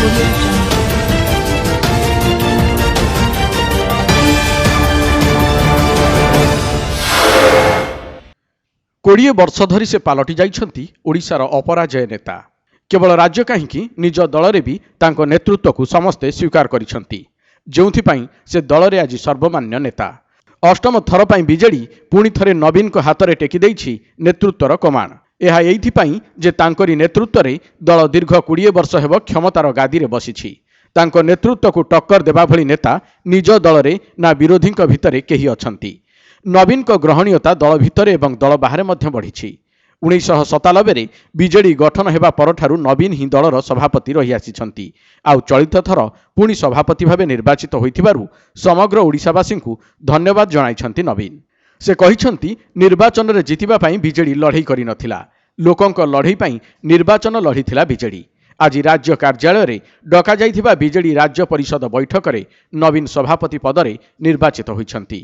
Audio Jungle. 20 ବର୍ଷ ଧରି ସେ ପାଲଟି ଯାଇଛନ୍ତି ଓଡ଼ିଶାର ଅପରାଜୟ ନେତା। କେବଳ ରାଜ୍ୟ କାହିଁକି, ନିଜ ଦଳରେ ବି ତାଙ୍କ ନେତୃତ୍ୱକୁ ସମସ୍ତେ ସ୍ୱୀକାର କରିଛନ୍ତି, ଯେଉଁଥିପାଇଁ ସେ ଦଳରେ ଆଜି ସର୍ବମାନ୍ୟ ନେତା। ଅଷ୍ଟମ ଥର ପାଇଁ ବିଜେଡି ପୁଣି ଥରେ ନବୀନଙ୍କ ହାତରେ ଟେକି ଦେଇଛି ନେତୃତ୍ୱର କମାଣ। ଏହା ଏଇଥିପାଇଁ ଯେ ତାଙ୍କରି ନେତୃତ୍ୱରେ ଦଳ ଦୀର୍ଘ 20 ବର୍ଷ ହେବ କ୍ଷମତାର ଗାଦିରେ ବସିଛି। ତାଙ୍କ ନେତୃତ୍ୱକୁ ଟକ୍କର ଦେବା ଭଳି ନେତା ନିଜ ଦଳରେ ନା ବିରୋଧୀଙ୍କ ଭିତରେ କେହି ଅଛନ୍ତି। ନବୀନଙ୍କ ଗ୍ରହଣୀୟତା ଦଳ ଭିତରେ ଏବଂ ଦଳ ବାହାରେ ମଧ୍ୟ ବଢ଼ିଛି। 1997ରେ ବିଜେଡି ଗଠନ ହେବା ପରଠାରୁ ନବୀନ ହିଁ ଦଳର ସଭାପତି ରହିଆସିଛନ୍ତି। ଆଉ ଚଳିତ ଥର ପୁଣି ସଭାପତି ଭାବେ ନିର୍ବାଚିତ ହୋଇଥିବାରୁ ସମଗ୍ର ଓଡ଼ିଶାବାସୀଙ୍କୁ ଧନ୍ୟବାଦ ଜଣାଇଛନ୍ତି ନବୀନ। ସେ କହିଛନ୍ତି, ନିର୍ବାଚନରେ ଜିତିବା ପାଇଁ ବିଜେଡି ଲଢ଼େଇ କରିନଥିଲା, ଲୋକଙ୍କ ଲଢ଼େଇ ପାଇଁ ନିର୍ବାଚନ ଲଢ଼ିଥିଲା ବିଜେଡି। ଆଜି ରାଜ୍ୟ କାର୍ଯ୍ୟାଳୟରେ ଡକାଯାଇଥିବା ବିଜେଡି ରାଜ୍ୟ ପରିଷଦ ବୈଠକରେ ନବୀନ ସଭାପତି ପଦରେ ନିର୍ବାଚିତ ହୋଇଛନ୍ତି।